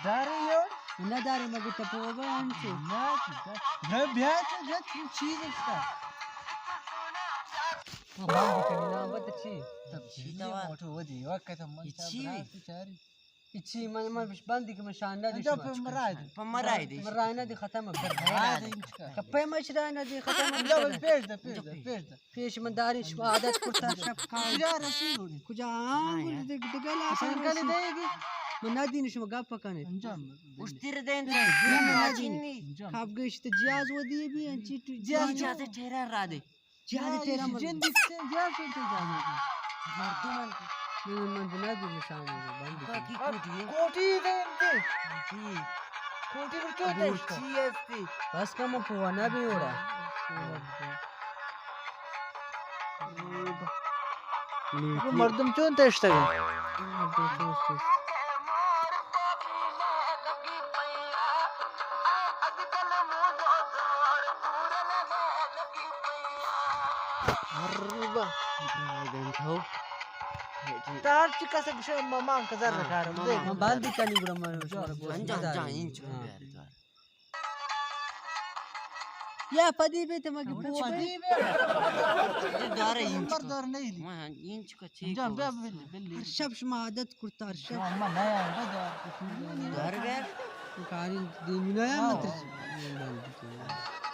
دارے یو؟ نہ دارے، مگو تپو بے انچو۔ نہ، نہ، بیا تو، بیا تو چیز استا۔ ہاں، بند کنی، نہ، بند چی؟ تب چی یہ تو موٹو ودی، وقت من یہ چا چی؟ برات چاری۔ اچھی، من، من بش بندی کہ من شان نہ دی انجا شما۔ پہ مرائے دی۔ پہ مرائے دی۔ من رائے نہ دی ختم کر۔ رائے دی انچکا۔ کپے مش رائے نہ دی ختم کر۔ انجا بل پیش دے، پیش دے، پیش دے۔ پیش من داری شما عادت کرتا شپ کھائے۔ کجا رسی گوڑی؟ کجا ہاں، ہاں گوڑی یار۔ دگ-، دگل آسان سنگل رسی۔ دے گی۔ من نہ دین شما گپ پکنے۔ انجام۔ اشتر دین دے۔ من نہ دین۔ انجام۔ کب گشت جیاز ودی بھی انچی تو جیاز جیاز۔ جیاز ٹھہرا را دے۔ جہاد تیرا مر- جن دکھتے، جہاد سنتے جانے۔ مردم انت۔ من، من بنا دی نشان ہے، بند کا کی۔ کی کوٹی ہے؟ کوٹی دے انتے۔ جی۔ کوٹی پر کیوں ابو ٹیسٹ؟ چی استی؟ بس کم پوانا بھی ہو رہا۔ مردم چون تشتگ؟ اربا۔ تار چی کسک شو ماما کزر ہاں، کار ماما۔ دے۔ من باندی کنی گڑا من انجا، انجا، انجا، انچ کن بیار دوار۔ یا پدی بیت مگی پوچ پدی بیت۔ دارے انچ نمبر کن۔ دار نہیں لی۔ ما انچ کا چی انجا کو بیا بس۔ بلی، بلی۔ ہر شب شما عادت کرتا ہر شب۔ ما نیا انجا دار۔ دار گیا۔ کاری دیمی نیا ہاں۔ متر۔